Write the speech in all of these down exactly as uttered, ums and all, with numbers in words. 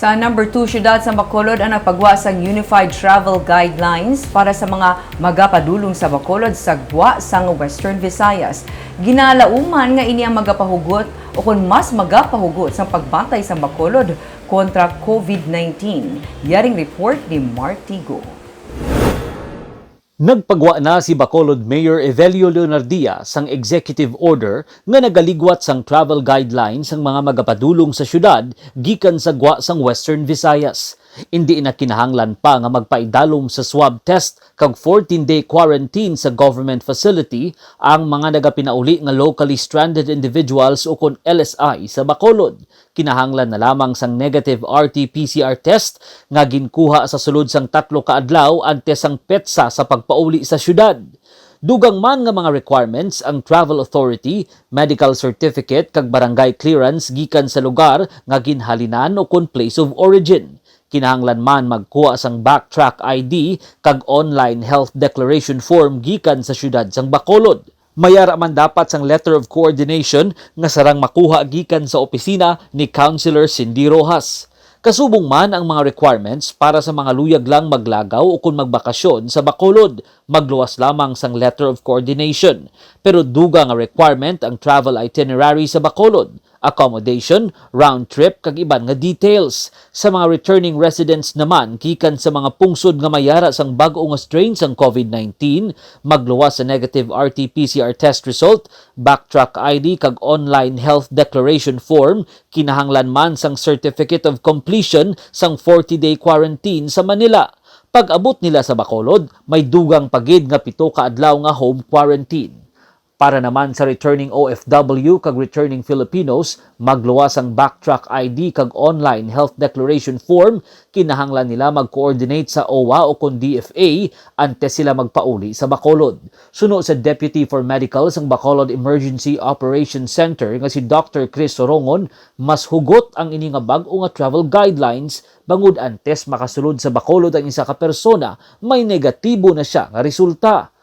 Sa number two syudad sa Bacolod ang nagpagwa sang Unified Travel Guidelines para sa mga magapadulong sa Bacolod sa gwa sang Western Visayas. Ginalauman nga ini ang magapahugot o kon mas magapahugot sa pagbantay sa Bacolod kontra COVID nineteen. Yaring report ni Martigo. Nagpagwa na si Bacolod Mayor Evelio Leonardia sang executive order nga nagaligwat sang travel guidelines sang mga magapadulong sa syudad gikan sa gwa sang Western Visayas. Indi na kinahanglan pa nga magpaidalom sa swab test kag fourteen-day quarantine sa government facility ang mga nagapinauli nga locally stranded individuals ukon L S I sa Bacolod. Kinahanglan na lamang sang negative R T P C R test nga ginkuha sa sulod sang tatlo ka adlaw antes sang petsa sa pagpauli sa syudad. Dugang man nga mga requirements ang travel authority, medical certificate, kag barangay clearance gikan sa lugar nga ginhalinan ukon place of origin. Kinahanglan man magkuha sang Backtrack I D kag online health declaration form gikan sa syudad sang Bacolod. May ara man dapat sang letter of coordination nga sarang makuha gikan sa opisina ni Councilor Cindy Rojas. Kasubong man ang mga requirements para sa mga luyag lang maglagaw ukon magbakasyon sa Bacolod, magluwas lamang sang letter of coordination. Pero dugang nga requirement ang travel itinerary sa Bacolod, accommodation, round trip, kag iban nga details. Sa mga returning residents naman gikan sa mga pungsod nga may ara sang bag-o nga strain sang COVID nineteen, magluwas sa negative R T P C R test result, Backtrack I D kag online health declaration form, kinahanglan man sang certificate of completion sang forty-day quarantine sa Manila. Pag-abot nila sa Bacolod, may dugang pa gid nga pito ka adlaw nga home quarantine. Para naman sa returning O F W kag returning Filipinos, magluwas ang Backtrack I D kag online health declaration form. Kinahanglan nila mag-coordinate sa O W A o kon D F A antes sila magpauli sa Bacolod. Suno sa Deputy for Medical sang Bacolod Emergency Operations Center nga si Doctor Chris Sorongon, mas hugot ang ini nga bag-o nga travel guidelines bangod antes makasulod sa Bacolod ang isa ka persona, may negatibo na sia nga resulta.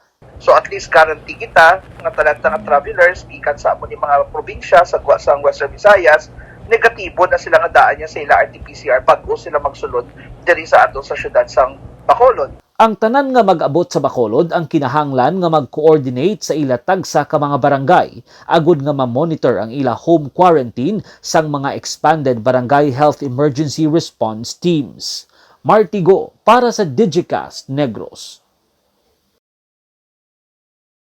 So, at least guarantee kita nga tanan nga travelers gikan sa amo ni mga probinsya sa gwa sang Western Visayas, negatibo na sila nga daan niya sa ila R T P C R bag-o sila magsulod diri sa ato sa syudad sang Bacolod. Ang tanan nga mag-abot sa Bacolod ang kinahanglan nga mag-coordinate sa ila tagsa ka mga barangay agod nga ma-monitor ang ila home quarantine sang mga expanded Barangay Health Emergency Response Teams. Martigo para sa Digicast Negros.